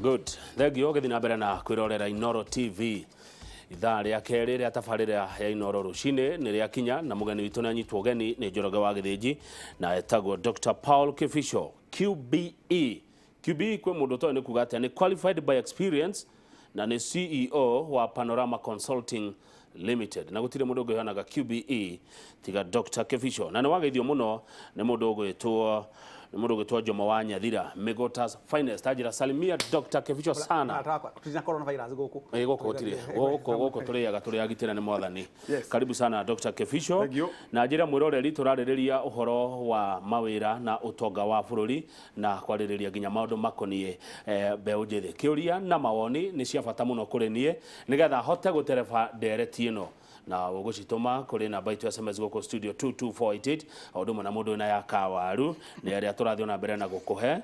Good. Thengiũ ũgĩthiĩ na mbere na kwĩrorera Inoro TV. Ithaa rĩa kerĩ rĩa tabarĩra ya Inoro rũcinĩ nĩ rĩakinya na mũgeni witũ nĩ anyitwo ũgeni nĩ Njoroge wa Gĩthĩnji na etagwo Dr. Paul Kibicho QBE. QBE kwĩ mũndũ ũtoĩ nĩ kuga atĩa, nĩ qualified by experience na nĩ CEO wa Panorama Consulting Limited na gũtirĩ mũndũ ũngĩ ũheanaga QBE tiga Dr. Kibicho na nĩ wageithio mũno nĩ mũndũ ũgwĩtwo nĩ mũndũ ũgwĩtwo Jomo wa Nyathira Migotas Finest anjĩra salimia Dr. Kibicho sana. Tũtirĩ na coronavirus gũkũ. Ĩ gũkũ gũtirĩ gũkũ gũkũ tũrĩaga tũrĩ agitĩre nĩ mwathani. Yes. Karibu sana Dr. Kibicho. Thank you. Na njĩra mwĩroreri tũrarĩrĩria ũhoro wa mawĩra na ũtonga wa bũrũri na kwarĩrĩria nginya maũndũ makoniĩ mbeũ njĩthĩ. Kĩũria na mawoni nĩ cia bata mũno kũrĩ niĩ nĩgetha hote gũtereba ndereti ĩno na ũgũcitũma kũrĩ namba itũ ya SMS gũkũ studio 22488 o ũndũ ũmwe na mũndũ wĩna ya kawaru nĩ arĩa tũrathiĩ na mbere na gũkũhe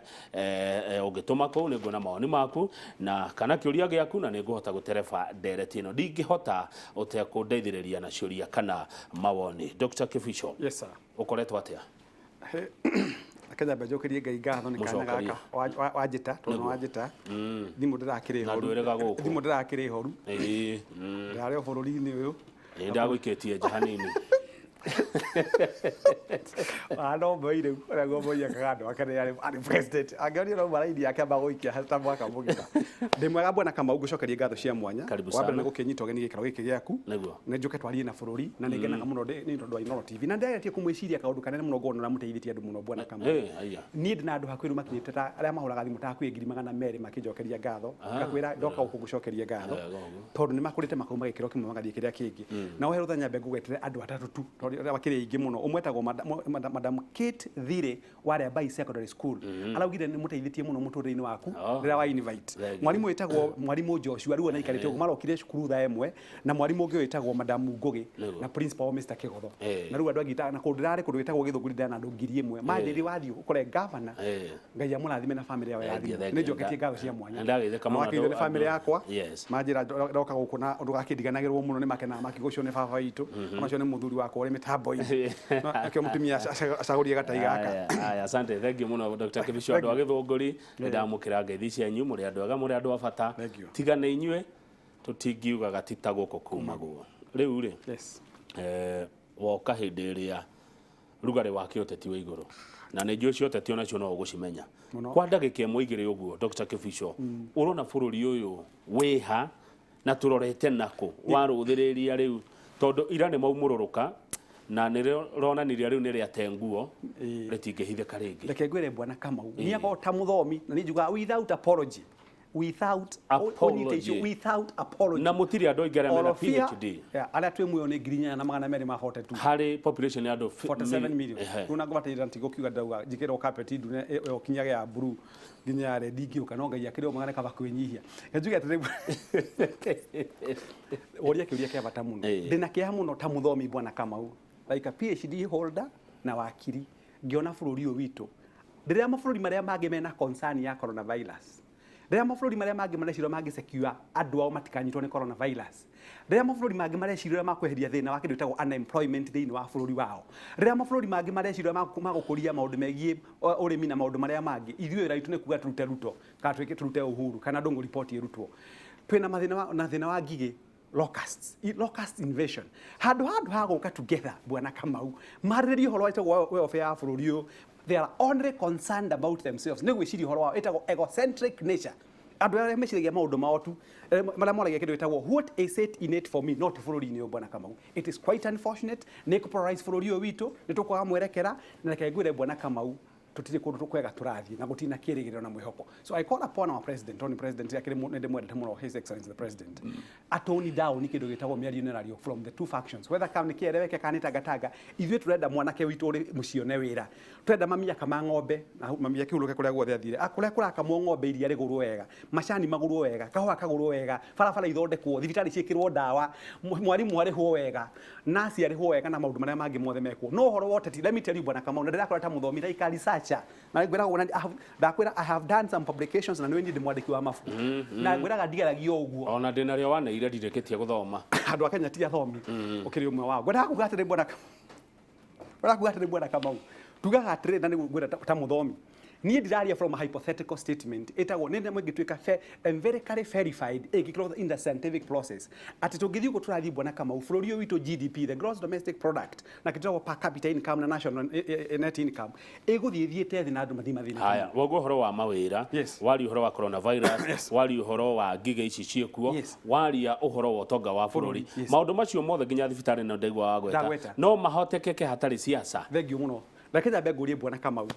ũngĩtũma kũu nĩ nguona mawoni maku na kana kĩũria gĩaku na nĩ ngũhota gũtereba ndereti ĩno. Ndingĩhota ũtekũndeithĩrĩria na ciũria kana mawoni. Dr. Kibicho. Yes sir. Ũkoretwo atĩa? Reke nyambe njokerie Ngai ngatho nĩ kanya Mũcokerie. gaka wanjĩta tondũ Nĩguo. wanjĩta thimũ ndĩrakĩrĩ Na horu ndwĩrĩga gũkũ. Thimũ ndĩrakĩrĩ horu. Ĩĩ. Ndĩrarĩ o bũrũri-inĩ ũyũ. Ĩĩ ndagũikĩtie nja hanini. Ah, no Moi rĩu ũrĩa guo Moi ekaga andũ ake rĩrĩa arĩ president angĩonire rauma raini yake amba gũikia ta mwaka mũgima. Ndĩ mwega Bwana Kamau, ngũcokerie ngatho cia mwanya. Karibu Wa mbere sana. nĩ gũkĩnyita ũgeni gĩikaro gĩkĩ gĩaku. Nĩguo. Nĩ njũke twarie na bũrũri na nĩ ngenaga mũno nĩ tondũ wa Inooro TV na ndĩrageretie kũmwĩciria kaũndũ kanene mũno ngona ũrĩa mũteithĩtie andũ mũno Bwana Kamau. Eh, haiya. Niĩ ndĩ na andũ hakuhĩ rĩu makinyĩte ta arĩa mahũraga thimũ ta hakuhĩ 200,000 makĩnjokeria ngatho. Ngakwĩra ndoka gũkũ ngũcokerie ngatho. Wega ũguo. Tondũ nĩ makũrĩte makauma gĩkĩro kĩmwe magathiĩ kĩrĩa kĩngĩ. Na ũhe rũtha nyambe ngũgwetere andũ atatũ tu tondũ arĩa makĩrĩ aingĩ mũno. Ũmwe etagwo Madam Kate Thire wa Riabai Secondary School. Araugire nĩ mũteithĩtie mũno mũtũrĩre-inĩ waku rĩrĩa wa invite. Thengiũ. Mwarimũ wĩtagwo Mwarimũ Joshua rĩu ona aikarĩte ũguo marokire cukuru thaa 1 na mwarimũ ũngĩ wĩtagwo Madam Ngũgĩ Nĩguo. na principal Mr. Kĩgotho. Eh. Na rĩu andũ angĩ na kũndũ ndĩrarĩ kũndũ gwĩtagwo Gĩthũngũri ndĩrarĩ na andũ 1000. Manjĩrire wathiĩ ũkore governor Ngai amũrathime na famĩlĩ yao Thengiũ, yathimwo. thengiũ. Nĩ njoketie ngatho cia mwanya. Nĩndageithĩka mũno Wakĩire nĩ andũ- famĩlĩ yakwa. Yes. Manjĩra ndoka gũkũ na ndũgakĩndiganagĩrwo mũno nĩ makenaga makiuga ũcio nĩ baba witũ. Ona ũcio nĩ mũthuri wakwa ũrĩ mĩtambo-inĩ. No, Nakĩo mũtumia acagũrie gatai gaka. Aya, aya, asante, thank you mũno Dr. Kibicho andũ a Gĩthũngũri nĩ ndamũkĩra ngeithi cianyu mũrĩ andũ ega mũrĩ andũ a bata. Thank you. Tiga nĩ inyuĩ tũtingiugaga ti ta gũkũ kumagwo. Rĩu rĩ, Yes. woka hĩndĩ ĩrĩa rugarĩ wa kĩũteti wĩ igũrũ na nĩ njũĩ cia ũteti onacio no ũgũcimenya. Mũno. Kwa ndagĩka ĩmwe igĩrĩ ũguo Dr. Kibicho, ũrona bũrũri ũyũ wĩha na tũrorete nakũ warũthĩrĩria rĩu tondũ ira nĩ maumũrũrũka na nĩ ronanirie rĩu nĩ rĩate nguo rĩtingĩhithĩka rĩngĩ. Reke ngwĩre Bwana Kamau, niĩ akorwo ta mũthomi na niĩ njugaga without apology, without Apology. ũnyite icio, without apology. Na mũtirĩ andũ aingĩ arĩa mena Orofia, PhD. yeah, arĩa twĩ muoyo nĩ 8242. Harĩ population ya andũ 47 million. Ehe. Rĩu na ngũbatĩrĩra ntigũkiuga ndauga njĩkĩrwo carpet ndune ĩyo kinyage ya blue nginya ya red ingĩũka no Ngai akĩrĩ o mwega nĩ kaba kwĩnyihia. Reke njuge atĩrĩ woria kĩũria kĩa bata mũno. Ndĩna kĩeha mũno ta mũthomi Bwana Kamau, like a PhD holder na wakiri, ngĩona bũrũri ũyũ witũ rĩrĩa mabũrũri marĩa mangĩ mena concern ya coronavirus, rĩrĩa mabũrũri marĩa mangĩ mareciria mangĩ secure andũ ao matikanyitwo nĩ coronavirus, rĩrĩa mabũrũri mangĩ mareciria ũrĩa makweheria thĩna wa kĩndũ gĩtagwo unemployment thĩinĩ wa bũrũri wao, rĩrĩa mabũrũri mangĩ mareciria ũrĩa magũkũria maũndũ megiĩ ũrĩmi na maũndũ marĩa mangĩ, ithuĩ wĩra witũ nĩ kuga tũrute Ruto kana twĩke tũrute Uhuru kana Ndung'u report ĩrutwo. Twĩna mathĩna wa, na thĩna wa ngigĩ locusts, locust invasion. Handũ ha andũ ha gũka together Bwana Kamau marĩrĩrie ũhoro wĩtagwo welfare ya bũrũri ũyũ, they are only concerned about themselves, nĩ gwĩciria ũhoro wao, ĩtagwo egocentric nature. Andũ arĩa meciragia maũndũ mao tu, marĩa moragia kĩndũ gĩtagwo what is it in it for me, not bũrũri-inĩ ũyũ Bwana Kamau. It is quite unfortunate, nĩ kũ-polarize bũrũri ũyũ witũ, nĩ tũkwaga mwerekera, na reke ngwĩre Bwana Kamau, tũtirĩ kũndũ kwega tũrathiĩ na gũtirĩ na kĩrĩgĩrĩro na mwĩhoko. So I call upon our president, tondũ nĩ president akĩrĩ nĩ ndĩmwendete mũno, His Excellency the President, atone down kĩndũ gĩtagwo mĩario ĩno ĩrario from the two factions, whether kana nĩ kĩereweke kana nĩ tangatanga. Ithuĩ tũrenda mwanake witũ ũrĩ mũciĩ one wĩra, tũrenda mami akama ng'ombe na mami akĩhurũke kũrĩa guothe athire, kũrĩa kũrakamwo ng'ombe iria rĩgũrwo wega, macani magũrwo wega, kahũa kagũrwo wega, barabara ithondekwo, thibitarĩ ciĩkĩrwo ndawa, mwarimũ arĩhwo wega, nurse arĩhwo wega na maũndũ marĩa mangĩ mothe mekwo. No ũhoro wa ũteti, let me tell you Bwana Kamau, na ndĩrakwĩra ta mũthomi, like a researcher, na ngwĩraga ũguo, ndakwĩra I have done some publications na nĩ niĩ ndĩ mwandĩki wa mabuku. Na ngwĩraga ndigeragia o ũguo. Ona ndĩ narĩo waneire ndirĩkĩtie gũthoma. Andũ a Kenya ti athomi, ũkĩrĩ ũmwe wao. Ngwendaga kuga atĩrĩ Bwana Kamau, ngwendaga kuga atĩrĩ Bwana Kamau, tugaga atĩrĩ na nĩguo ngwĩra ta mũthomi, Niĩ ndiraria from a hypothetical statement ĩtagwo nĩ nyamũ ĩngĩtuĩka empirically verified, ĩngĩkorwo in the scientific process, atĩ tũngĩthiĩ ũguo tũrathiĩ, Bwana Kamau, bũrũri ũyũ witũ GDP, the gross domestic product, na kĩtagwo per capita income na national net income, ĩgũthiĩ ĩthiĩte thĩ na andũ mathiĩ mathĩnĩke. Haya, woguo ũhoro wa mawĩra, waria ũhoro wa coronavirus, waria ũhoro wa ngigĩ ici ciĩkuo, waria ũhoro wa ũtonga wa bũrũri, maũndũ macio mothe nginya thibitarĩ no ndaigua wagweta, Ndagweta. No mahotekeke hatarĩ siasa? Thank you mũno. Reke nyambe ngũrie, Bwana Kamau,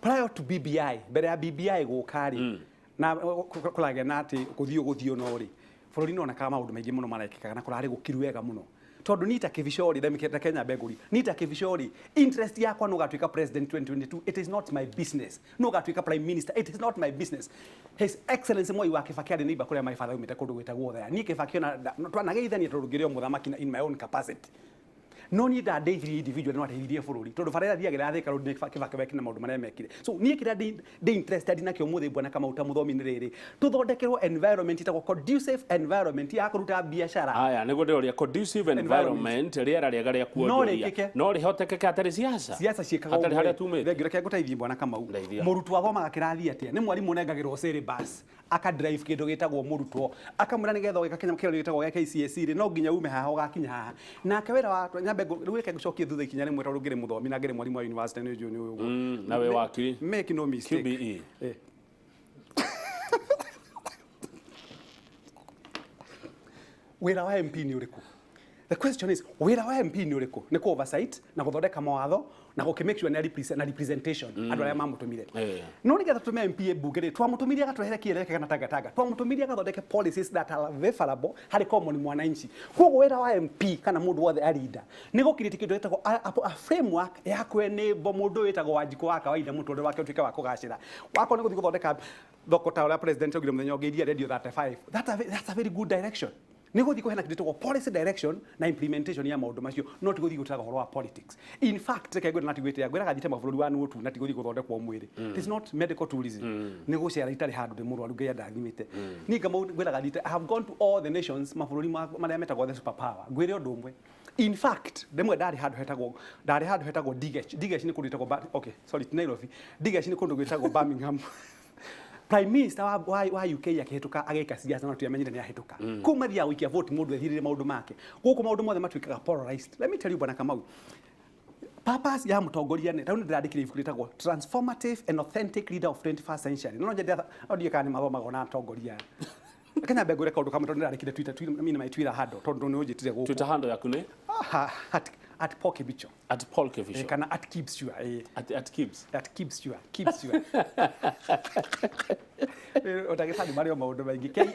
prior to BBI, mbere ya BBI gũka rĩ, na kũragĩa na atĩ gũthiĩ gũthiĩ no rĩ, bũrũri nĩ onekaga maũndũ maingĩ mũno marekĩkaga na kũrarĩ gũkiru wega mũno, tondũ niĩ ta Kĩbico rĩ, reke nyambe ngũrie, niĩ ta Kĩbico rĩ, interest yakwa nĩ ũgatuĩka president 2022, it is not my business. No ũgatuĩka prime minister, it is not my business. His Excellency Mwai wa Kibaki arĩ neighbor kũrĩa my father aumĩte, kũndũ gwĩtagwo Othaya. Niĩ Kibaki ona twanageithania tondũ ngĩrĩ o mũthamaki in my own capacity, no niĩ ndandeithirie individual, no ateithirie bũrũri, tondũ bara ĩrĩa thiagĩra ya Thika Road nĩ Kibaki wekire na maũndũ marĩa mekire. So niĩ kĩrĩa ndĩ interested nakĩo mũthĩ, Bwana Kamau, ta mũthomi, nĩ rĩrĩ, tũthondekerwo environment ĩtagwo conducive environment ya kũruta biacara. Aya, nĩguo ndĩroria, conducive environment, rĩera rĩega rĩa No kuonjoria, rĩkĩke. no rĩhotekeke hatarĩ siasa? Siasa ciĩkaga hatarĩ ũguo harĩa rĩ. tumĩte. Thengiũ, reke ngũteithie, Bwana Kamau. Ndeithia. Mũrutwo athomaga kĩrathi atĩa? Nĩ mwarimũ ũnengagĩrwo syllabus, aka drive kĩndũ gĩtagwo mũrutwo, akamwĩra nĩgetha ũgĩka kĩnyamũ kĩrĩa gĩtagwo gĩa KCSE rĩ, no nginya ume haha ũgakinya haha. Nake wĩra wa nyambe rĩu reke ngũcokie thutha ikinya rĩmwe, tondũ ngĩrĩ mũthomi na ngĩrĩ mwarimũ wa university, nĩ njũĩ nĩ ũguo. Na wĩ wakiri. Make no mistake. QBE. Wĩra wa MP nĩ ũrĩkũ? The question is, wĩra wa MP nĩ ũrĩkũ? Nĩ kũ oversight na gũthondeka mawatho na gũkĩ make sure na representation andũ arĩa mamũtũmire. No nĩgetha tũtũme MP mbunge rĩ, twamũtũmirie agatũrehere kĩeleweke kana tangatanga? Twamũtũmirie agathondeke policies that are favorable harĩ common mwananchi. Koguo wĩra wa MP kana mũndũ wothe a leader nĩ gũ create kĩndũ gĩtagwo a framework ya kwenĩmbo mũndũ wĩtagwo Wanjikũ wa kawaida, mũtũrĩre wake ũtuĩke wa kũgacĩra. Wakorwo nĩ gũthiĩ gũthondeka thoko ta ũrĩa president augire mũthenya ũngĩ, iria rendio 35, that's a very good direction. Nĩ gũthiĩ kũheana kĩndũ gĩtagwo policy direction na implementation ya maũndũ macio, no ti gũthiĩ gũtĩraga ũhoro wa politics. In fact, reke ngwĩre, na ti gwĩtĩa, ngwĩraga thiĩte mabũrũri wa nũtu na ti gũthiĩ gũthondekwo mwĩrĩ. It is not medical tourism, nĩ gũcera itarĩ handũ ndĩ mũrwaru, Ngai andathimĩte. Niĩ ngamau ngwĩraga thiĩte, I have gone to all the nations, mabũrũri marĩa metagwo the super power. Ngwĩre ũndũ ũmwe, in fact, rĩmwe ndarĩ handũ hetagwo Digech. Digech nĩ kũndũ gwĩtagwo okay, sorry, ti Nairobi. Digech nĩ kũndũ gwĩtagwo Birmingham. Prime Minister wa UK akĩhĩtũka, agĩka siasa, no tiamenyire nĩ ahĩtũka. Kũu mathiaga gũikia vote, mũndũ ethirĩre maũndũ make. Gũkũ maũndũ mothe matuĩkaga polarized. Let me tell you, Bwana Kamau, purpose ya mũtongoria nĩ, rĩu nĩ ndĩrandĩkire ibuku rĩtagwo Transformative and Authentic Leader of 21st Century. No nyende, no ndiũĩ kana nĩ mathomaga na atongoria aya. Reke nyambe ngwĩre kaũndũ kamwe, tondũ nĩndĩrandĩkire Twitter, Twitter, I mean my Twitter handle, tondũ nĩ ũnjĩtire gũkũ. Twitter handle yaku nĩ? Ah, at Paul Kibicho. At Paul Kibicho. Kana at Kibs sure. At Kibs. At Kibs sure. Kibs sure. Ndagĩtarĩ marĩ o maũndũ maingĩ, Kibs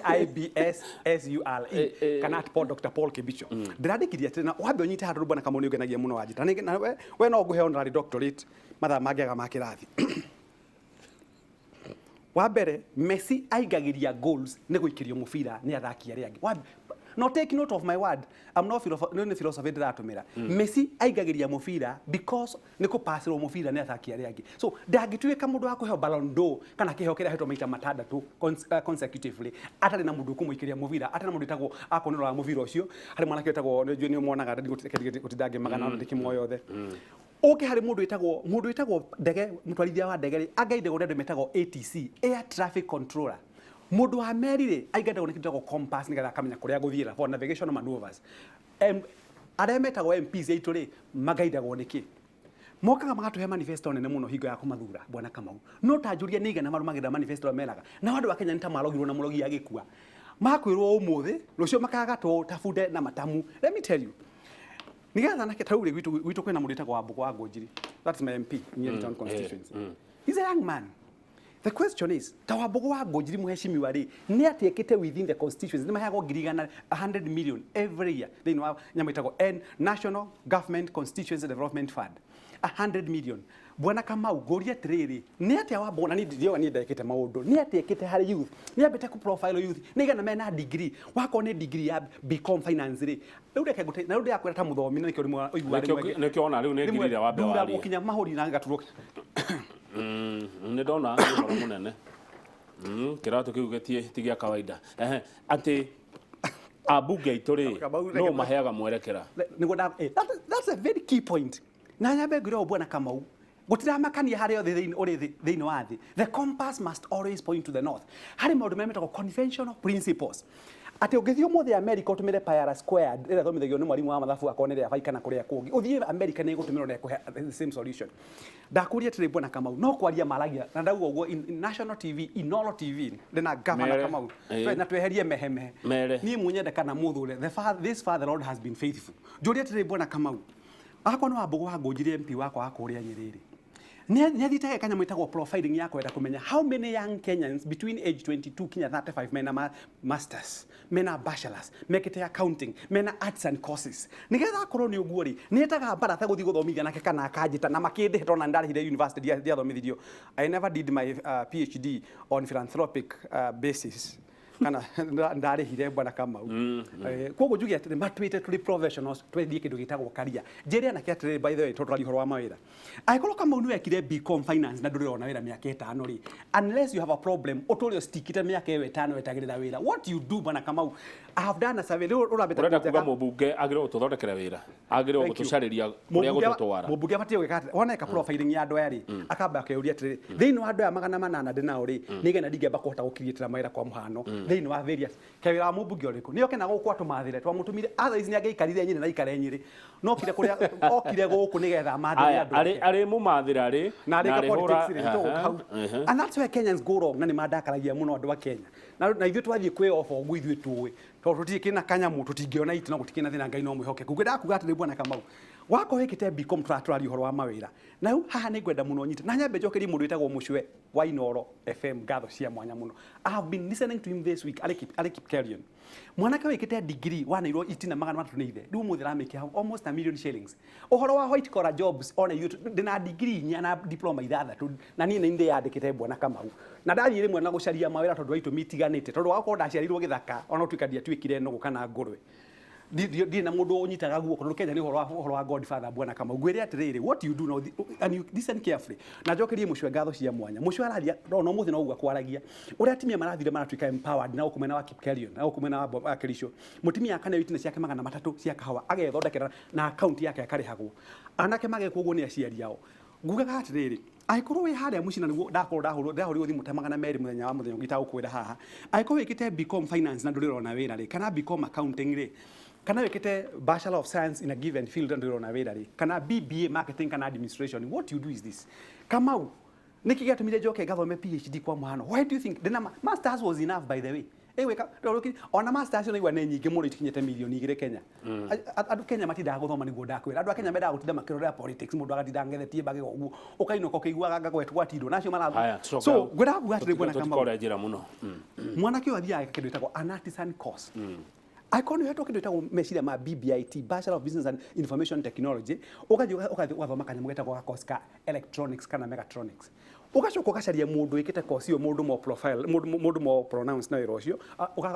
Sure, kana at Paul, Dr. Paul Kibicho. Ndĩrandĩkirie atĩrĩ, na wambe ũnyite handũ, Bwana Kamau, nĩ ũngenagia mũno wanjĩta. Na we no ngũhe honorary doctorate mathaa mangĩaga ma kĩrathi. Wa mbere, Messi aingagĩria goals nĩ gũikĩrio mũbira nĩ athaki arĩa angĩ. No take note of my word, I'm not philosophy, nĩ philosophy ndĩratũmĩra. Messi aingagĩria mũbira because nĩ kũpacĩrwo mũbira nĩ athaki arĩa angĩ. So ndangĩtuĩka mũndũ wa kũheo Ballon d'Or kana kĩheo kĩrĩa ahetwo maita matandatũ consecutively atarĩ na mũndũ ũkũmũikĩria mũbira, atarĩ na mũndũ wĩtagwo akorwo nĩ ũroraga mũbira ũcio, harĩ mwanake wĩtagwo, nĩ njũĩ nĩ ũmwonaga, gũtinda ngĩmagana ona ndĩkĩmuoya othe. Ũke harĩ mũndũ wĩtagwo ndege, mũtwarithia wa ndege rĩ, angaindagwo nĩ andũ metagwo ATC, air traffic controller. Mũndũ wa meri rĩ, aingaindagwo nĩ kĩndũ gĩtagwo compass nĩgetha akamenya kũrĩa agũthiĩra for navigation maneuvers. Arĩa metagwo MPs aitũ rĩ, magaindagwo nĩ kĩ? Mokaga magatũhe manifesto nene mũno hingo ya kũmathura, Bwana Kamau, no ta njũria, nĩ igana marũmagĩrĩra manifesto ĩyo meraga? Nao andũ a Kenya nĩ ta marogirwo na mũrogi agĩkua, makwĩrwo ũmũthĩ, rũciũ makagatwo ta bunde na matamu. Let me tell you, nigetha nake ta rĩu rĩ, gwitũ kwĩna mũndũ wĩtagwo Wambũgũ wa Ngũnjiri. That's my MP in Nyeri Town constituency. He's a young man. The question is, ta Wambũgũ wa Ngũnjiri mũheshimiwa rĩ, nĩ atĩ ekĩte within the constituency? Nĩ maheagwo ngiri igana, 100 million every year thĩinĩ wa nyamũ ĩtagwo N National Government Constituency Development Fund, 100 million. Bwana Kamau, ngũria atĩrĩrĩ, nĩ atĩa Wambũgũ, na niĩ ndioga niĩ ndekĩte maũndũ, nĩ atĩa ekĩte harĩ youth? Nĩ ambĩte kũ profile youth nĩ igana mena degree? Wakorwo nĩ degree ya BCom finance rĩ, rĩu reke ngũte na rĩu ndĩrakwĩra ta mũthomi, na nĩkĩo rĩmwe ũiguaga rĩmwe Nĩkĩo ona rĩu nĩ ngirire wambe nduragwo warie. Kinya mahũri na ngaturwo. Nĩ ndona nĩ ũhoro mũnene. Kĩratũ kĩu gĩtiĩ ti gĩa kawaida. Ehe, atĩ ambunge aitũ rĩ, Kamau, no maheaga mwerekera. Nĩguo that's a very key point, na nyambe ngwĩre ũũ, Bwana Kamau. Gutiramakania harĩa othe thĩinĩ ũrĩ thĩinĩ wa thĩ, the compass must always point to the north. Harĩ maũndũ marĩa metagwo conventional principles, atĩ ũngĩthiĩ ũmũthĩ America ũtũmĩre pi r squared ĩrĩa ĩthomithagio nĩ mwarimũ wa mathabu akorwo nĩ rĩa bai kana kũrĩa kũngĩ, ũthiĩ America nĩ ĩgũtũmĩrwo na ĩkũhe the same solution. Ndakũria atĩrĩ, bwana Kamau, no kwaria maragia na ndauga ũguo in national TV, Inoro TV, ndĩna gavana Mere. Kamau. Ĩĩ. Na tweherie mehemehe. Mere. Niĩ mũnyende kana mũthũre, the father, this father Lord has been faithful. Njũrie atĩrĩ, bwana Kamau, akwa nĩ Wambũgũ wa Ngũnjiri, MP wakwa wa kũrĩa Nyĩrĩrĩ, nĩ athiĩte kanyamũ ĩtagwo profiling ya kwenda kũmenya how many young Kenyans between age 22 kinya 35 mena masters, mena bachelors, mekĩte accounting, mena arts and courses, nĩgetha akorwo nĩ ũguo rĩ, nĩ etaga baratha gũthiĩ gũthomithia nake kana akanjĩta na makĩndĩhe, tondũ na ndarĩhire university ndiathomithirio. I never did my PhD on philanthropic basis kana ndarĩhire, bwana Kamau. Koguo njuge atĩrĩ, matwĩte tũrĩ professionals twendie kĩndũ gĩtagwo career. Njĩre anake atĩrĩrĩ, by the way, tondũ tũraria ũhoro wa mawĩra, angĩkorwo Kamau nĩ wekire BCom finance na ndũrĩ ũrona wĩra mĩaka 5 rĩ, unless you have a problem, ũtũre ũstikĩte mĩaka ĩyo 5 wetagĩrĩra wĩra. What you do, bwana Kamau, I have done a survey rĩu ũrambĩte Ũrenda kuga mũmbunge agĩrĩirwo gũtũthondekera wĩra, agĩrĩirwo Thank you. gũtũcarĩria kũrĩa gũtũtwara? Mũmbunge abatiĩ gwĩka atĩrĩ, wona eka profiling ya andũ aya rĩ, akamba akeyũria atĩrĩrĩ, thĩinĩ wa andũ aya 800 ndĩ nao rĩ, nĩ igana ndingĩamba kũhota gũkiriĩtĩra mawĩra? Kwa mũhano, thĩinĩ wa various ke wĩra wa mũmbunge ũrĩkũ nĩ oke na gũkũ atũmathĩre, twamũtũmire, otherwise nĩ angĩaikarire Nyĩrĩ na aikare Nyĩrĩ, no okire kũrĩa okire gũkũ nĩgetha amathĩre Aya, andũ arĩ ake. Arĩ mũmathĩra rĩ Na arĩka arĩhũra- politics rĩ, tũgũka hau. And that's where Kenyans go wrong, na nĩ mandakaragia mũno andũ a Kenya, na ithuĩ twathiĩ kwĩ oba ũguo, ithuĩ tũĩ tondũ tũtirĩ kĩna kanyamũ, tũtingĩona itĩ, no gũtikĩrĩ na thĩna, Ngai no mwĩhokeku. Ngwendaga kuga atĩrĩ, bwana Kamau, wakorwo wĩkĩte BCom, tũratũraria ũhoro wa mawĩra, na rĩu haha nĩ ngwenda mũno nyite na nyambe njokerie mũndũ wĩtagwo Mũcwe wa Inoro FM ngatho cia mwanya mũno. I have been listening to him this week, arĩ Kipkelion, mwanake wĩkĩte degree, waneirwo itina 300 nĩ ithe, rĩu ũmũthĩ aramĩkia almost a million shillings. Ũhoro wa white collar jobs, ona ithuĩ ndĩna degree 4 na diploma 6, na niĩ nĩ ndĩyandĩkĩte, bwana Kamau, na ndathiĩ rĩmwe na gũcaria mawĩra tondũ wa itũmi itiganĩte, tondũ wa gũkorwo ndaciarirwo gĩthaka, ona gũtuĩka ndiatuĩkire nũgũ kana ngũrwe, ndirĩ na mũndũ ũnyitaga guoko, tondũ Kenya nĩ ũhoro wa godfather. Bwana Kamau, ngwĩre atĩrĩrĩ, what you do now, and you listen carefully, na njokerie Mũcwe ngatho cia mwanya. Mũcwe araria no mũthĩ no ũguo akwaragia ũrĩa atumia marathire maratuĩka empowered na gũkũ mwena wa Kipkelion na gũkũ mwena wa Kericho. Mũtumia akaneo itina ciake 300 cia kahawa, agethondekera na account yake, akarĩhagwo. Anake magekwo ũguo nĩ aciari ao. Ngugaga atĩrĩrĩ, angĩkorwo wĩ harĩa mũciĩ, na nĩguo ndakorwo ndahũrwo, ndahũrirwo thimũ ta 200 mũthenya wa mũthenya ũngĩ itagũkwĩra haha, angĩkorwo wĩkĩte BCom finance na ndũrĩ ũrona wĩra rĩ, kana BCom accounting rĩ, kana wĩkĩte bachelor of science in a given field na ndũrĩ ũrona wĩra rĩ, kana BBA marketing kana administration, what you do is this. Kamau, nĩkĩ gĩatũmire njoke ngathome PhD? Kwa mũhano, why do you think ndĩna masters was enough, by the way? Ĩgwĩka ona masters naigua nĩ nyingĩ mũno, itikinyĩte mirioni 2 Kenya. Andũ Kenya matindaga gũthoma, nĩguo ndakwĩra. Andũ a Kenya mendaga gũtinda makĩrorera politics, mũndũ agatinda ngethetie mbagĩga ũguo, ũkainũka ũkĩiguaga anga gwatirwo nacio marathoma. Haya, tucoke So hau. ngwendaga kuga atĩrĩ, bwana Kamau, Tũtikore njĩra mũno. Mwanake ũyũ athiaga kĩndũ gĩtagwo an artisan course. Angĩkorwo nĩ ũhetwo kĩndũ gĩtagwo meciria ma BBIT, Bachelor of Business and Information Technology, ũgathiĩ ũgathiĩ ũgathoma kanyamũ getagwo ga course ka electronics kana mechatronics, ũgacoka ũgacaria mũndũ wĩkĩte course ĩyo, mũndũ more profile, mũndũ more pronounce na wĩra ũcio,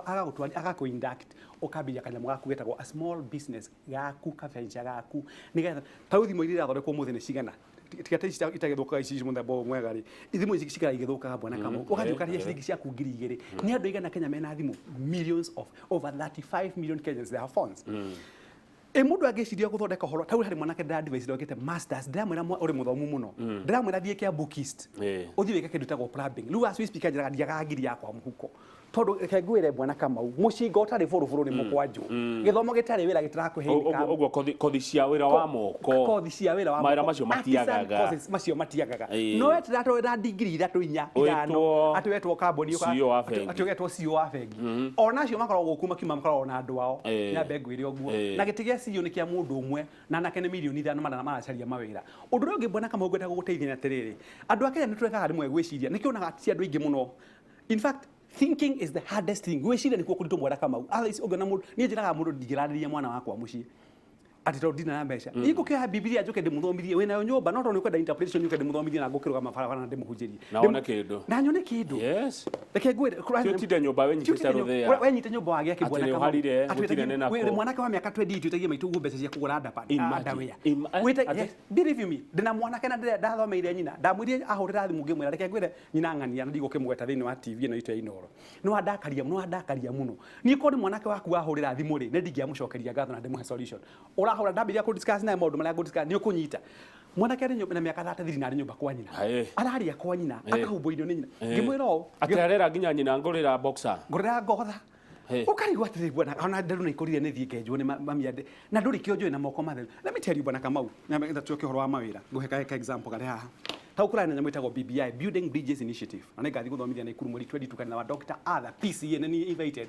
agagũtwari, agakũ-induct, ũkambĩrĩria kanyamũ gaku getagwo a small business gaku, kaventure gaku, nĩgetha ta rĩu thimũ iria irathondekwo ũmũthĩ nĩ cigana? Tiga ta ici itagĩthũkaga, ici mũthemba ũyũ mwega rĩ, thimũ ici cikara igĩthũkaga, bwana Kamau. Ũgathiĩ ũkarĩha ciringi ciaku 2000. Nĩ andũ aigana Kenya mena thimũ? Millions of over 35 million Kenyans, they have phones. Ĩ mũndũ angĩciria gũthondeka ũhoro ta rĩu, harĩ mwanake ndĩra-advise wĩkĩte masters, ndĩramwĩra ũrĩ mũthomu mũno, ndĩramwĩra thiĩ Kiambu KIST, ũthiĩ wĩke kĩndũ gĩtagwo plumbing. Rĩu as we speak, anjĩraga ndiagaga ngiri yakwa mũhuko, tondũ reke ngwĩre, bwana Kamau, mũcinga ũtarĩ bũrũbũrũ nĩ mũkwanjũ. Gĩthomo gĩtarĩ wĩra gĩtirakũhe income. Ũguo kothi cia wĩra wa moko. Kothi cia wĩra wa Mawĩra moko. macio Artisan matiagaga. courses macio matiagaga. No wetera twĩna degree ithatũ, inya, ithano, Wĩtwo atĩ wetwo kambuni CEO wa bengi. Atĩ ũgetwo CEO wa bengi, ona acio makoragwo gũkũ makiuma makoragwo na andũ ao. Nyambe ngwĩre ũguo, na gĩtĩ gĩa CEO nĩ kĩa mũndũ ũmwe, na anake nĩ mirioni 5 maracaria mawĩra. Ũndũ ũrĩa ũngĩ, bwana Kamau, ngwenda gũgũteithia nĩ atĩrĩrĩ, andũ a Kenya nĩ tũrekaga rĩmwe gwĩciria, nĩkĩo onaga ti andũ aingĩ mũno. In fact, thinking is the hardest thing. Gwĩciria nĩkuo kũritũ, mwera Kamau. Otherwise ũngĩona mũndũ, niĩ njĩraga mũndũ ndingĩrarĩria mwana wakwa mũciĩ atĩ tondũ ndina na mbeca. Niĩ ngũkĩoya Bibilia njũke ndĩmũthomithie, wĩnayo nyũmba, no tondũ nĩ ũkwenda interpretation, ũke ndĩmũthomithie na ngũkĩrũgama barabara na ndĩmũhunjĩrie. Na wone kĩndũ. Na nyone kĩndũ. Reke ngwĩre. Ti ũtinde nyũmba wĩnyitĩte rũthĩa. Wenyite nyũmba wagĩa kĩbwana. Atĩ nĩ ũharire, gũtirĩ nĩ nako. Wĩ mwanake wa mĩaka 20, twĩtagie maitũ ũguo mbeca cia kũgũra ndapa Imagine. underwear. Atĩ- Yes, believe you me, ndĩna mwanake na ndathomeire nyina, ndamwĩrire ahũrĩra thimũ, ngĩmwĩra reke ngwĩre nyina ng'ania, na ndigũkĩmũgweta thĩinĩ wa TV ĩno itũ ya Inooro. Nĩ wandakaria mũno. Niĩ korwo nĩ mwanake waku wahũrĩra thimũ rĩ, nĩ ndingĩamũcokeria ngatho na ndĩmũhe solution. Ũrahũra, ndambĩrĩria kũ discuss naye maũndũ marĩa ngũ discuss, nĩ ũkũnyita. Mwanake arĩ nyũmba na mĩaka 33 na arĩ nyũmba kwa nyina. Aĩ. Araria kwa nyina, Ĩ. akahumbwo irio nĩ nyina. Ngĩmwĩra ũũ, Atĩ arera nginya nyina ngũrĩra boxer. Ngũrĩra ngotha. Hey. Ũkarigwo atĩrĩ, bwana, ona nderu nĩ ikũrire, nĩ thiĩ ngenjwo nĩ mami ande na ndũrĩ kĩo njũĩ na moko matheru. Let me tell you, bwana Kamau, na tuoke ũhoro wa mawĩra, ngũhe ka example karĩ haha. Ta ũkũraya na nyamũ ĩtagwo BBI, Building Bridges Initiative, na nĩngathiĩ gũthomithia Naikuru mweri 22 kanitha wa Dr. Arthur PCA, na nĩ invited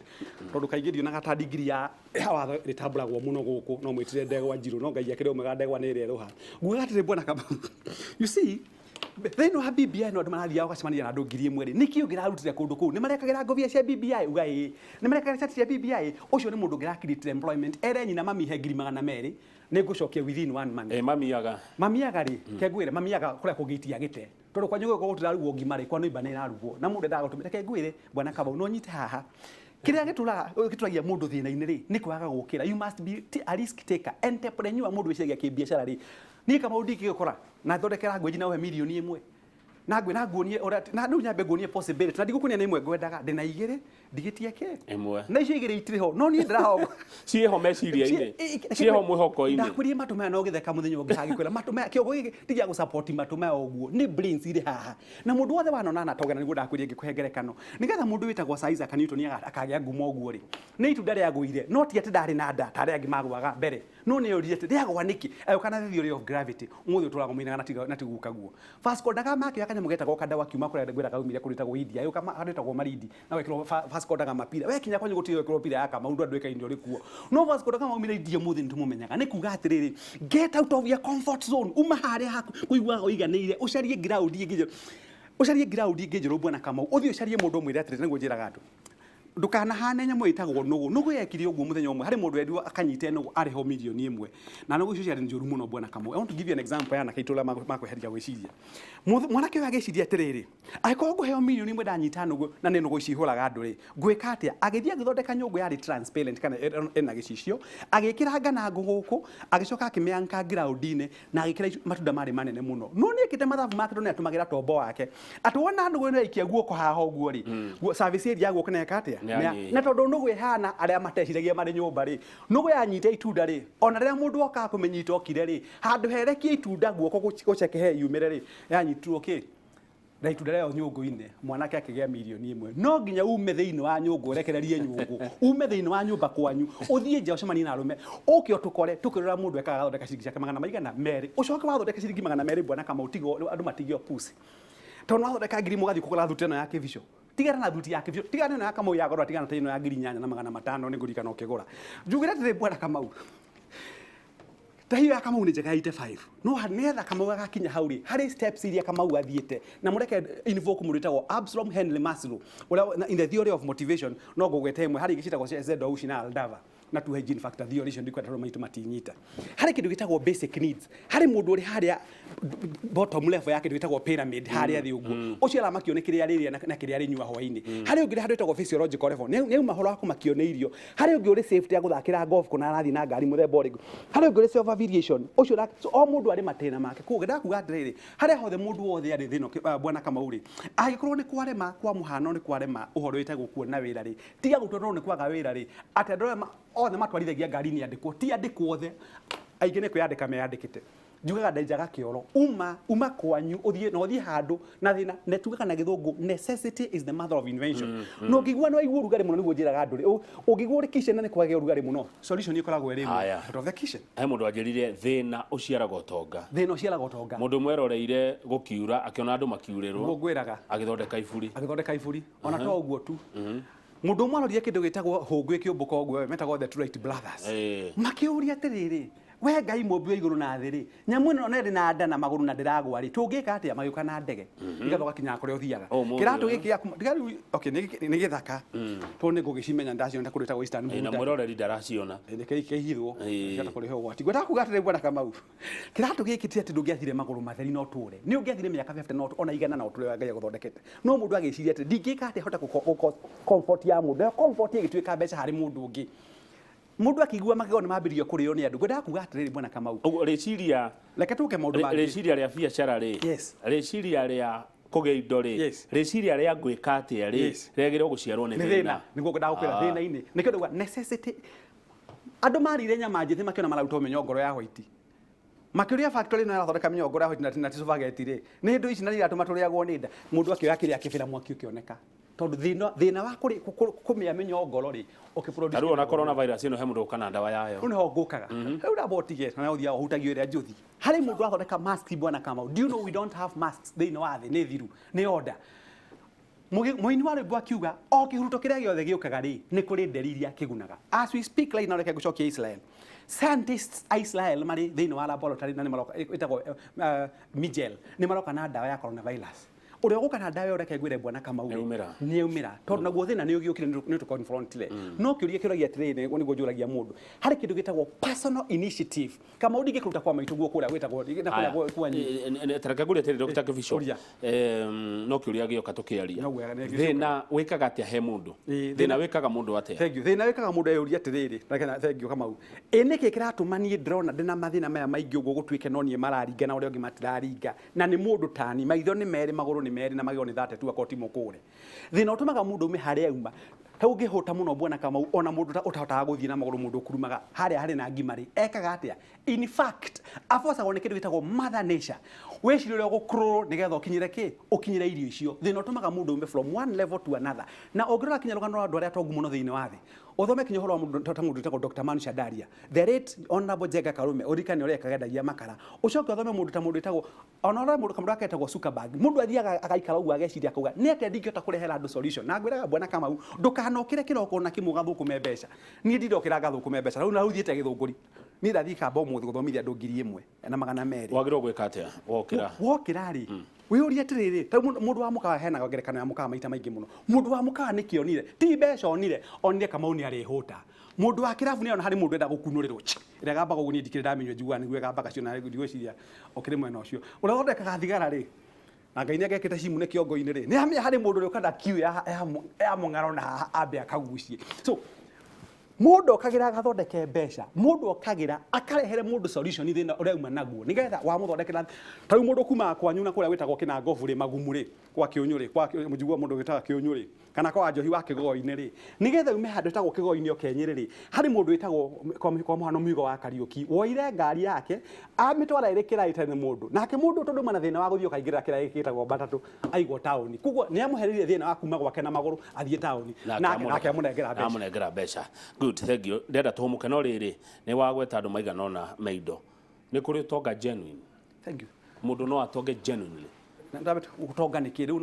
tondũ kaingĩ ndionaga ta degree ya watho ĩtambũragwo mũno gũkũ, no mwĩtire ndegwa njirũ, no Ngai akĩrĩ ũmwega, ndegwa nĩ ĩrerũha. Ngugaga atĩrĩ, bwana Kamau, you see, thĩinĩ wa BBI no andũ marathiaga ũgacemania na andũ 1000 rĩ, nĩkĩ ũngĩrarutire kũndũ kũu? Nĩ marekagĩra ngobia cia BBI, uga ĩĩ. Nĩ marekagĩra cati cia BBI. Ũcio nĩ mũndũ ũngĩra create employment, ere nyina, "Mami, he 200,000, nĩ ngũcokia within one month." Ĩ mamiaga. Mamiaga rĩ, kengwĩre, mamiaga kũrĩa kũngĩ itiagĩte, tondũ kwanyu gũkũ gũtirarugwo ngima rĩ, kwa nĩimba nĩ ĩrarugwo na mũndũ endaga gũtũmĩra. Reke ngwĩre, bwana Kamau, no nyite haha, kĩrĩa gĩtũraga gĩtũragia mũndũ thĩna-inĩ rĩ, nĩ kwaga gũkĩra. You must be a risk taker, entrepreneur, mũndũ wĩciragia kĩbiacara rĩ. Niĩ Kamau ndingĩgĩkora na thondekera ngwĩnji na ũhe 1 mirioni na ngwĩ na nguonie ũrĩa na rĩu nyambe nguonie possibility, na ndigũkuonia nĩ ĩmwe ngwendaga, ndĩna igĩrĩ ndigĩtie kĩ. Ĩmwe. Na icio igĩrĩ itirĩ ho, no niĩ ndĩrahongo. Ciĩho meciria-inĩ. Ciĩho mwĩhoko-inĩ. Ndakwĩrire matũ maya no gĩtheka mũthenya ũngĩ hagĩkwĩra matũ maya, kĩongo gĩkĩ ti gĩa gũsupport matũ maya ũguo, nĩ brains irĩ haha na mũndũ wothe wanona anatogera. Nĩguo ndakwĩrire ngĩkũhe ngerekano nĩgetha mũndũ wĩtagwo Sir Isaac Newton akagĩa ngumo ũguo rĩ, nĩ itunda rĩagũire, no ti atĩ ndarĩ na nda ta arĩa angĩ magũaga mbere, no nĩ oririe atĩ rĩagũa nĩkĩ, agĩũka na the theory of gravity. Ũmũthĩ ũtũraga mũinaga na tigukaguo. Vasco da Gama akĩoya kanyamũ getagwo kadawa kiuma kũrĩa ngwĩraga aumire kũndũ gwĩtagwo India, agĩũka handũ hetagwo Malindi na gwekĩrwo Vasco da Gama pira. We kinya kwanyu gũtirĩ gwekĩrwo pira ya Kamau, ndũ andũ ũrĩ kuo, no Vasco da Gama aumire India, ũmũthĩ nĩtũmũmenyaga. Nĩ kuga atĩrĩrĩ, get out of your comfort zone, uma harĩa haku kũiguaga ũiganĩire, ũcarie ground ĩngĩ njerũ, ũcarie ground ĩngĩ njerũ, bwana Kamau. Ũthiĩ ũcarie mũndũ ũmwĩre atĩrĩrĩ, nĩguo njĩraga andũ ndukanahane nyamũ ĩtagwo nũgũ. Nũgũ yekire ũguo mũthenya ũmwe, harĩ mũndũ wendirwo akanyite nũgũ arĩhwo 1 mirioni na nũgũ icio ciarĩ njũru mũno, bwana Kamau. I want to give you an example ya anake aitũ ũrĩa makweheria gwĩciria. Mwanake ũyũ agĩciria atĩrĩrĩ, angĩkorwo ngũheo 1 mirioni ndanyita nũgũ na nĩ nũgũ ici ihũraga andũ rĩ, ngwĩka atĩa? Agĩthiĩ agĩthondeka nyũngũ yarĩ transparent kana ĩna gĩcicio, agĩkĩra ngana ngũ gũkũ, agĩcoka akĩmĩanka ground-inĩ na agĩkĩra matunda marĩ manene mũno. No nĩ ekĩte mathabu make tondũ nĩ atũmagĩra tombo wake atĩ wona nũgũ ĩno yaikia guoko haha ũguo rĩ, service area ya guoko nĩ eka atĩa? Nĩ yanyihia. Na tondũ nũgũ ĩhana arĩa mateciragia marĩ nyũmba rĩ, nũgũ yanyita itunda rĩ, ona rĩrĩa mũndũ okaga kũmĩnyita okire rĩ, handũ herekie itunda guoko gũcekehe yumĩre rĩ, yanyitirwo kĩ na itunda rĩayo nyũngũ-inĩ. Mwanake akĩgĩa 1 mirioni. No nginya ume thĩinĩ wa nyũngũ, ũrekererie nyũngũ, ume thĩinĩ wa nyũmba kwanyu, ũthiĩ nja, ũcemanie na arũme, ũke ũtũkore tũkĩrora mũndũ ekaga agathondeka ciringi ciake 200. Ũcoke wathondeka ciringi 200, bwana Kamau, tiga andũ matigio pusi, tondũ wathondeka 1000 ũgathiĩ kũgũra thuti ĩno ya kĩbico. Tigana na thuti ya kĩbico, tigana na ĩno ya Kamau ya goro, tigana na ĩno ya 8500. Nĩ ngũririkana ũkĩgũra. Njugĩre atĩrĩ, bwana Kamau, ta hiyo ya Kamau nĩ njega ya 85, no nĩgetha Kamau agakinya hau rĩ, harĩ steps iria Kamau athiĩte. Na mũreke invoke mũndũ wĩtagwo Absalom Henry Maslow ũrĩa in the theory of motivation, no ngũgwete ĩmwe harĩ ingĩ ciĩtagwo cia Zedouchi na Aldava na two hygiene factor theory. Icio ndikwenda tondũ maitũ matinyita. Harĩ kĩndũ gĩtagwo basic needs. Harĩ mũndũ ũrĩ harĩa bottom level ya kĩndũ gĩtagwo pyramid, harĩa thĩ ũguo, ũcio aramakio nĩ kĩrĩa arĩrĩa na kĩrĩa arĩnyua hwaĩ-inĩ. Harĩ ũngĩ handũ ĩtagwo physiological level, nĩ auma ũhoro wa kũmakio nĩ irio. Harĩ ũngĩ ũrĩ safety ya gũthakĩra golf kana arathiĩ na ngari mũthemba ũrĩkũ. Harĩ ũngĩ ũrĩ self affiliation ũcio so o mũndũ arĩ matĩna make. Koguo ndakuga atĩrĩrĩ, harĩa hothe mũndũ wothe arĩ thĩna bwana Kamau rĩ, angĩkorwo nĩ kwarema, kwa mũhano nĩ kwarema ũhoro wĩtagwo kuona wĩra rĩ, tiga gũtua tondũ nĩ kwaga wĩra rĩ, atĩ andũ arĩa othe matwarithagia ngari nĩ andĩkwo. Ti andĩkwo othe, aingĩ nĩ kwĩyandĩka meyandĩkĩte. Njugaga ndenjaga kĩoro, uma kwanyu, ũthiĩ na ũthiĩ handũ na thĩna. Na tugaga na gĩthũngũ, necessity is the mother of invention. Na ũngĩigua no waigua ũrugarĩ mũno, nĩguo njĩraga andũ rĩ, ũngĩigua ũrĩ kitchen na nĩ kwagĩa ũrugarĩ mũno, solution ĩkoragwo ĩrĩ ĩmwe. Haya. Out of the kitchen. He mũndũ anjĩrire thĩna ũciaraga ũtonga. Thĩna ũciaraga ũtonga. Mũndũ ũmwe eroreire gũkiura, akĩona andũ makiurĩrwo. Nĩguo ngwĩraga. Agĩthondeka iburi. Agĩthondeka iburi. Ona to ũguo tu, mũndũ ũmwe arorire kĩndũ gĩtagwo hũngũ ĩkĩũmbũka ũguo, metagwo the Two Wright Brothers. Makĩũria atĩrĩrĩ, we Ngai mũmbi wa igũrũ na thĩ rĩ, nyamũ ĩno na ĩrĩ na nda na magũrũ na ndĩragwa rĩ, tũngĩka atĩa? Magĩũka na ndege nĩgetha ũgakinyaga kũrĩa ũthiaga. Ũmũthĩ, Kĩratũ eh? gĩkĩ gĩaku tiga rĩu, okay, nĩ gĩthaka tondũ nĩ ngũgĩcimenya, ndaciona kũndũ gwĩtagwo Eastern Na Buddha. mwĩroreri ndaraciona. Nĩ kĩhithwo. Kĩhota kũrehe ũgwati. Ngwendaga kuga atĩrĩ, bwana Kamau, kĩratũ gĩkĩ ti atĩ ndũngĩathire magũrũ matheri no ũtũre, nĩ ũngĩathire mĩaka 50 no ona 100 na ũtũre ũrĩa Ngai agũthondekete. No mũndũ agĩciria atĩ ndingĩka atĩa hote comfort ya mũndũ, nayo comfort ĩgĩtuĩka mbeca harĩ mũndũ ũngĩ. Mũndũ akĩigua magego nĩ mambĩrĩria kũrĩo nĩ andũ. Ngwendaga kuga atĩrĩrĩ, bwana Kamau, Ũguo rĩciria reke tũke maũndũ mangĩ. Rĩciria rĩa biacara rĩ, rĩciria rĩa kũgĩa indo rĩ, rĩciria rĩa gwĩka atĩa rĩ, rĩagĩrĩirwo gũciarwo nĩ nĩ thĩna. Thĩna. Nĩguo ngwendaga gũkwĩra. Thĩna-inĩ nĩkĩo ndauga necessity. Andũ marire nyama njĩthĩ makĩona mararutwo mĩnyongoro ya white. Makĩũria factory ĩno ĩrathondeka mĩnyongoro ya white na ti spaghetti rĩ, nĩ indo ici na iratũma tũrĩagwo nĩ nda. Mũndũ akĩoya kĩrĩa akĩbĩra mwaki ũkĩoneka. Tondũ thĩna wa kũmĩa mĩnyongoro rĩ, ũkĩproduce. Ta rĩu ona coronavirus ĩno he mũndũ ũka na ndawa yayo. Rĩu nĩho ngũkaga. Rĩu ndamba ũtige na ũthiaga ũhutagio ĩrĩa njũthi. Harĩ mũndũ ũrathondeka mask, bwana Kamau. Do you know we don't have masks thĩinĩ wa thĩ? Nĩ thiru, nĩ order. Mũini wa rwĩmbo akiuga o kĩhuruto kĩrĩa gĩothe gĩũkaga rĩ, nĩ kũrĩ nderi iria kĩgunaga. As we speak right now, reke ngũcokie Israel. Scientists a Israel marĩ thĩinĩ wa laboratory na nĩ maroka, ĩtagwo Migel, nĩ maroka na ndawa ya coronavirus. Ũrĩa ũgũka na ndawa ĩyo, reke ngwĩre bwana Kamau rĩ, Nĩaumĩra. Nĩaumĩra, tondũ naguo thĩna nĩ ũgĩũkire, nĩ tũconfrontire. No kĩũria kĩũragia atĩrĩrĩ, nĩguo njũragia mũndũ, harĩ kĩndũ gĩtagwo personal initiative. Kamau, ndingĩkũruta kwa maitũ guo kũrĩa gwĩtagwo na kũrĩa kwanyu. Tareke ngũrie atĩrĩ, Dr. Kibicho. Ũria. No kĩũria gĩoka tũkĩaria. No wega, nĩ Thĩna wĩkaga atĩa he mũndũ? Thĩna wĩkaga mũndũ atĩa? Thank you. Thĩna wĩkaga mũndũ eyũria atĩrĩrĩ, thank you Kamau. Ĩ nĩkĩ kĩratũma niĩ ndĩrona ndĩna mathĩna maya maingĩ ũguo gũtuĩke no niĩ mararinga na ũrĩa ũngĩ matiraringa, na nĩ mũndũ tani, maitho nĩ merĩ, magũrũ nĩ merĩ, na magego nĩ 32 akorwo ti mũkũre. Thĩna ũtũmaga mũndũ ume harĩa auma. Ta ũngĩhũta mũno bwana Kamau, ona mũndũ ũtahotaga gũthiĩ na magũrũ, mũndũ ũkurumaga harĩa harĩ na ngima rĩ, ekaga atĩa? In fact, abocagwo nĩ kĩndũ gĩtagwo mother nature. Wĩcirie ũrĩa ũgũcrawl nĩgetha ũkinyĩre kĩ, ũkinyĩre irio icio. Thĩna ũtũmaga mũndũ ume from one level to another. Na ũngĩrora kinya rũgano rwa andũ arĩa atongu mũno thĩinĩ wa thĩ, ũthome kinya ũhoro wa mũndũ ta mũndũ wĩtagwo Dr. Manu Shandaria, the late Honorable Njenga Karume, ũririkane ũrĩa ekaga, endagia makara. Ũcoke ũthome mũndũ ta mũndũ wĩtagwo, ona ũrore mũndũ kamũndũ gaka getagwo Zuckerberg. Mũndũ athiaga agaikara ũguo, ageciria, akauga nĩ atĩa ndingĩhota kũrehera andũ solution. Na ngwĩraga bwana Kamau, ndũkanokĩre kĩroko na kĩmwe ũgathũkũme mbeca. Niĩ ndindokĩra ngathũkũme mbeca rĩu na rĩu thiĩte Gĩthũngũri. Niĩ ndathiĩ kamba ũmũthĩ gũthomithia andũ 1200. Wagĩrĩirwo gwĩka atĩa wokĩra? Wokĩra rĩ, wĩyũrie atĩrĩrĩ, ta rĩu mũndũ wa mũkawa, heanaga ngerekano ya mũkawa maita maingĩ mũno. Mũndũ wa mũkawa nĩkĩ onire? Ti mbeca onire, onire Kamau nĩ arĩhũta. Mũndũ wa kĩrabu nĩ ona harĩ mũndũ enda gũkunũrĩrwo chi, ĩrĩa ĩgambaga ũguo, niĩ ndikĩrĩ ndamĩnyua, njiguaga nĩguo ĩgambaga cio, na ndigwĩciria ũkĩrĩ mwena ũcio. Ũrĩa ũthondekaga thigara rĩ, na Ngai nĩ angekĩte cimu nĩ kĩongo-inĩ rĩ, nĩ amenya harĩ mũndũ ũrĩa ũkanda kiu ya mũng'aro na haha ambe akagucie. So mũndũ okagĩra agathondeke mbeca, mũndũ okagĩra akarehere mũndũ solution thĩna ũrĩa auma naguo, nĩgetha wamũthondekera. Ta rĩu mũndũ kumaga kwanyu na kũrĩa gwĩtagwo Kĩnangobu rĩ, Magumu rĩ, kwa Kĩũnyũ rĩ, kwa mũjigua mũndũ wĩtaga Kĩũnyũ rĩ, kana kwa Njohi wa Kĩgoi-inĩ rĩ, nĩgetha ume handũ hetagwo Kĩgoi-inĩ oke Nyĩrĩ rĩ, harĩ mũndũ wĩtagwo kwa mũhano Mũigo wa Kariũki, woire ngari yake amĩtwara ĩrĩ kĩraĩ ĩtarĩ na mũndũ, nake mũndũ tondũ mana thĩna wa gũthiĩ ũkaingĩrĩra kĩraĩ gĩtagwo matatũ aigwo taũni, koguo nĩ amũhereirie thĩna wa kuma gwake na magũrũ athiĩ taũni, nake amũnengera mbeca. Amũnengera mbeca. Good, thank you. Ndĩrenda tũhũmũke, no rĩrĩ, nĩ wagweta andũ maigana ũna me indo. Nĩ kũrĩ ũtonga genuine? Thank you. Mũndũ no atonge genuinely? Ũtonga nĩ kĩ rĩu?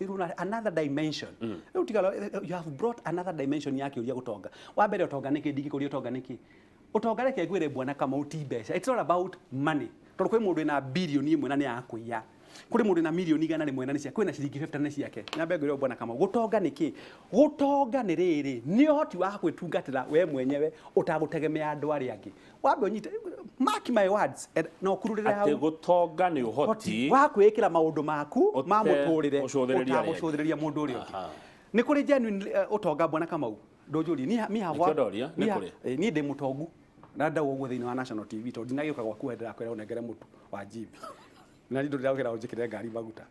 Rĩu another dimension rĩu tiga, you have brought another dimension ya kĩũria. Gũtonga wa mbere, ũtonga nĩ kĩ? Ndingĩkũria ũtonga nĩ kĩ. Ũtonga, reke ngwĩre bwana Kamau, ti mbeca. It's not about money, tondũ kwĩ mũndũ wĩna 1 billion na nĩ akũiya, kũrĩ mũndũ wĩna 100,000,000 na nĩ cia, kwĩna ciringi 50 nĩ ciake. Nyambe ngwĩre bwana Kamau, gũtonga nĩ kĩ? Gũtonga nĩ rĩrĩ, nĩ ũhoti wa gwĩtungatĩra we mwenyewe ũtagũtegemea andũ arĩa angĩ. Wambe ũnyite, mark my words, na ũkururĩre Atĩ hau. Gũtonga nĩ ũhoti wa kwĩĩkĩra maũndũ maku ma ũte mũtũrĩre gũcũthĩrĩria arĩa angĩ. Ũtagũcũthĩrĩria mũndũ ũrĩa ũngĩ. Nĩ kũrĩ genuine ũtonga, bwana Kamau? Ndũnjũrie. Niĩ have Nĩkĩo ndoria, nĩ kũrĩ. Niĩ ndĩ mũtongu na ndauga ũguo thĩinĩ wa national TV, tondũ ndinagĩũka gwaku we ndĩrakwĩra ũnengere mũtu wa njibi, na niĩ ndĩragĩra ũnjĩkĩre ngari maguta.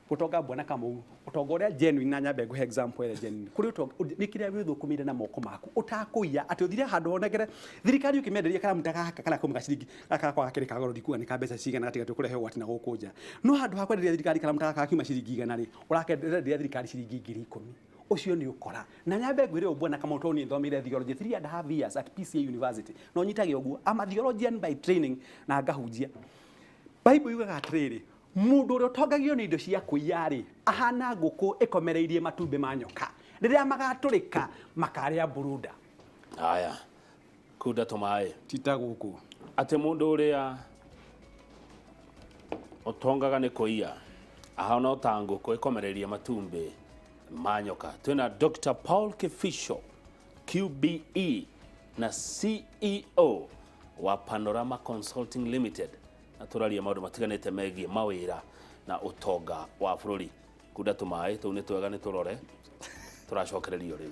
Gũtonga, bwana Kamau, ũtonga ũrĩa genuine, na nyambe ngũhe example ĩrĩa genuine kũrĩ ũtonga nĩ kĩrĩa wĩthũkũmĩire na moko maku ũtakũiya, atĩ ũthire handũ honengere thirikari ũkĩmenderia karamu ta gaka karĩa kauma ciringi gaka gakwa gakĩrĩ ka goro, ndikuga nĩ ka mbeca cigana, gatiga tũkũrehe ũgwati na gũkũ nja, no handũ ha kwenderia thirikari karamu ta gaka gakiuma ciringi 100 rĩ, ũrakenderia thirikari ciringi 10,000. Ũcio nĩ ũkora. Na nyambe ngwĩre ũũ, bwana Kamau, tondũ niĩ thomeire theology 3.5 years at PCA University, na ũnyitage ũguo, I'm a theologian by training na ngahunjia Bible. Yugaga atĩrĩrĩ, mũndũ ũrĩa ũtongagio nĩ indo cia kũiya rĩ, ahana ngũkũ ĩkomereirie matumbĩ ma nyoka. Rĩrĩa magatũrĩka, makarĩa mburunda. Haya, kunda tũmaĩ. Tita gũkũ. Atĩ mũndũ ũrĩa ũtongaga nĩ kũiya ahana o ta ngũkũ ĩkomereirie matumbĩ ma nyoka. Twĩna Dr. Paul Kifico, QBE na CEO wa Panorama Consulting Limited, na tũraria maũndũ matiganĩte megiĩ mawĩra na ũtonga wa bũrũri. Kunda tũmaĩ tũu nĩ twega, nĩ tũrore tũracokererio rĩu.